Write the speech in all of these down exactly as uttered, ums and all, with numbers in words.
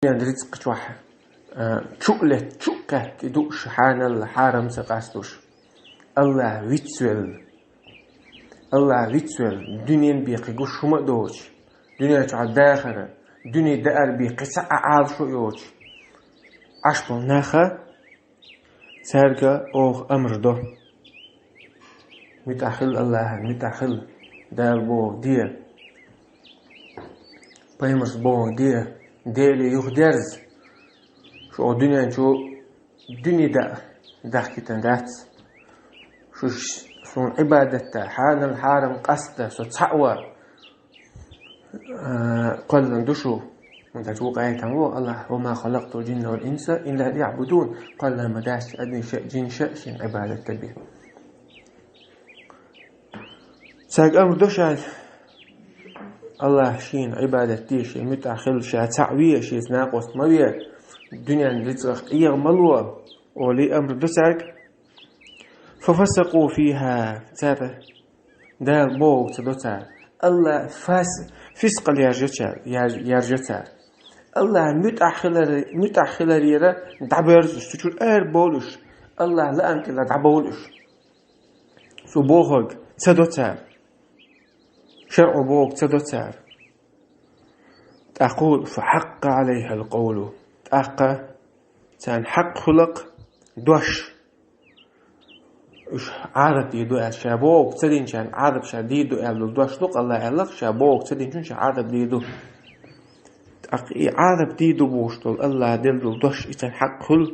дуьнен рицкъ чохь, а, чу а летта, чу а кхетта и дууш, хьанал хьарам ца къастуш. Аллахь вицвелла. Аллахь вицвелла, дуьнен бекхи гуш хӀума а доцуш, дуьнен чохь дахар, дуьне даар бекхи ца а Ӏалашо а йоцуш, Ӏаш болу наха, цаьрга оха амр до. МуьтӀахь хила Аллахьан, муьтӀахь хила, Дала бохург де, пайхамарс бохург де, Деле юхадерза. Шу оха дуьнен чу дуьне даа дахкийтина дац. Шу суна Ӏибадат да, хьанал хьарам къаста, со цхьаъ ван. А, кхоьллина ду шу. ХӀунда аьлча вукху аятехь боху Аллахь: «Ва ма халакътул джинна вал инса илля лиъбудун». Кхоьллина ма дац шу адамаш а, джинаш а шена Ӏибадат дан бен. Цаьрга амр до ша, Аллахь шена Ӏибадат де, шен муьтӀахь хила, ша цхьаъ ве, шеца накъост ма ве, дуьнен рицкъах къегӀа ма ло, олий амр до цаьрга. Фафасакъу фихьа, цара Дала бохург ца до цара. Аллахь фас-, фискъал яржо цара, яр-, яржо цара. Аллахь муьтӀахь хилар-, муьтӀахь хиларера дӀабоьрзу уьш, цу чуьра ара бовлу уьш. Аллахь лаам тӀера дӀабовлу уьш. Цо бохург ца до цара. ШарӀо бохург ца до цара. ТӀаккха фа хьаккъа Ӏалайхьал къовлу. ТӀаккха царна хьакъ хуьлу-кх дош. Уьш Ӏазап дийр ду аьлла, ша бохург ца динчарна Ӏазап ша дийр ду аьлла долу дош ду-кх, Аллахь аьлла-кх, ша бохург ца динчунна ша Ӏазап дийр ду. ТӀаккха и Ӏазап дийр ду бохуш долу Аллахь делла долу дош, и царна хьакъ хуьлу,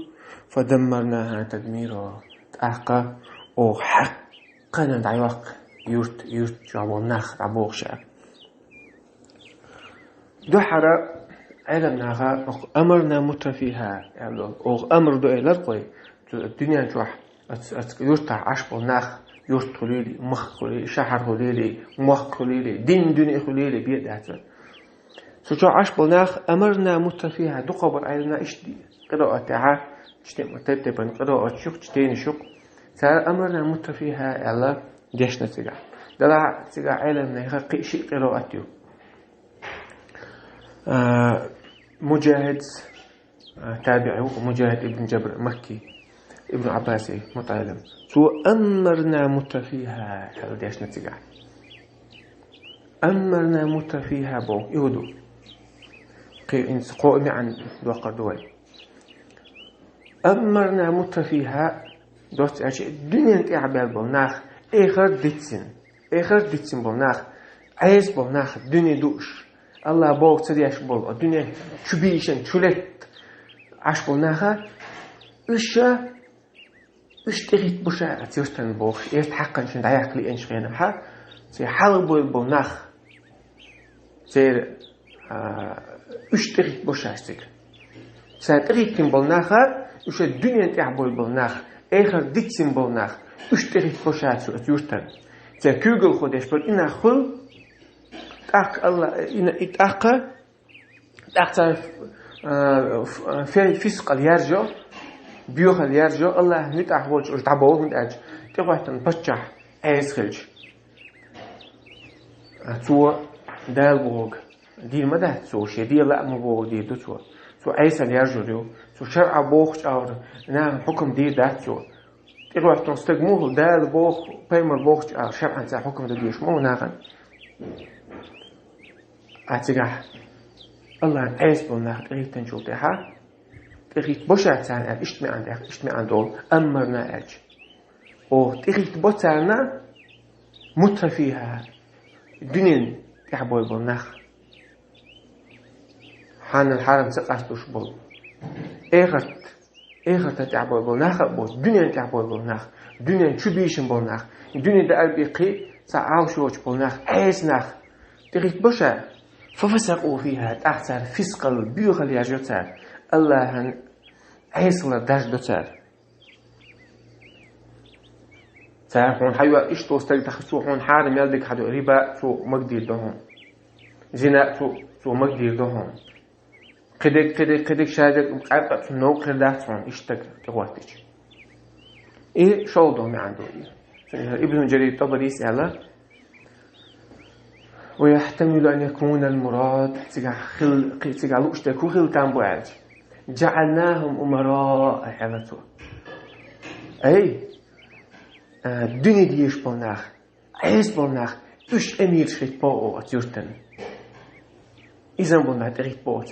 фа даммарнахьа тадмира. ТӀаккха оха хьаккхана дӀайоккху юрт, юрт чохь болу нах дӀабоху ша. Дуьххьара Ӏелам наха оха амарна мутрафиха аьлла, оха амр ду элира кхой, цу дуьнен чохь, оц-, оцу юртахь Ӏаш болу нах, юрт хуьлийла, махка хуьлийла, шахьар хуьлийла, мохк хуьлийла, дин дуьне хуьлийла, бен дац. Цу чохь Ӏаш болу нах амарна мутрафиха, дукхахбар Ӏелам наха иштта ди-, къираат тӀехьа, чу тем-, тайп-тайпана къирааташ ю-кх, чтениш ю-кх. Цара амарна мутрафиха аьлла дешна цигахь. Делахь цигахь Ӏелам наха кхин шиъ къираат ю. А, Муджахид, а, табиӀи ву, Муджахид ибн Джабр Макки, Ибн Ӏаббаси мутаӀелам. Цо амарна мутрафиха аьлла дешна цигахь. Амарна мутрафиха боху и хӀун ду? Кхин инца кхо маьӀна доккхур ду вай. Амарна мутрафиха доцца аьлча, дуьнен тӀехь баьлла болу нах, эхарт диццина, эхарт диццина болу нах, Ӏеса болу нах, дуьне дууш, Аллахь бохург ца деш болу, дуьне чу бийшина, чу летта Ӏаш болу наха, уьш ша, уьш тӀехӀитта бу ша оцу юьртана бохуш, эрта хьаккхана шен дӀаяккха лиъначу хенахьа, церан хьалха буьйлу болу нах, церан, а, уьш тӀехӀитта бу ша цига. Цара тӀехӀиттина болу наха, уьш дуьнен тӀехь буьйлу болу нах, эхарт диццина болу нах, уьш тӀехӀитта бу ша цу оцу юьртана. Церан куьйгалхо деш болу и нах хуьлу, тӀаккха Алла-, и на-, и тӀаккха, тӀаккха цара, а, ф-, фе-, фискъал яржо, боьхал яржо, Аллахьан муьтӀахь волчу уьш дӀабовлу, хӀунда аьлча тӀехӀоьттина паччахь Ӏеса хилча. А цо Дала бохург дийр ма дац цо, шен дела а ма боху дийр ду цо. Цо Ӏесал яржур ю. Цо шарӀа бохучу агӀор нахана хьукам дийр дац цо. ТӀехӀоьттина стаг муха Дала боху, пайхамар бохучу агӀор шарӀанца хьукам дан дезаш ма ву нахана. А цигахь Аллахьан Ӏеса болу нах тӀехӀиттинчул тӀаьхьа, тӀехӀитта бо ша царна аьлла, иштта маьӀна тӀехь, иштта маьӀна долу, аммарна аьлча. Оха тӀехӀитта бо царна мутрафиха, дуьнен тӀехь буьйлу болу нах. Хьанал хьарам ца къастуш болу. Эхарт, эхарта тӀехь буьйлу болу нах а бу, дуьнен тӀехь буьйлу болу нах, дуьнен чу бийшина болу нах, дуьне даар бен кхин цхьа Ӏалашо йоцуш болу нах, Ӏеса нах. ТӀехӀитта бо ша, фафасакъу фиха, тӀаккха цара фискъал, боьхал яржо цара, Аллахьан Ӏесалара даржадо цара. Цара хьуна хьайоьллу иштта стаг даха, цо хьуна хьарам ял дерг хьадо, риба цо магадийр ду хьуна. Зина цо, цо магадийр ду хьуна. Кхидерг, кхидерг, кхидерг шадерг къаьркъа цу новкъа хир дац хьуна, иштта стаг тӀехӀоттича. И шолгӀа долу маьӀна ду и. Ибн Джарир ТӀабарис аьлла, ويحتمل أن يكون المراد, цигахь хил-, кхи-, цигахь лууш дерг хӀун хила там бу аьлча, جعلناهم أمراء, аьлла цо. Ай, а, дуьне дезаш болу нах, Ӏеса болу нах, уьш эмираш хӀитта боху оха оцу юьртана. Иза болу нах тӀехӀитта боху оха.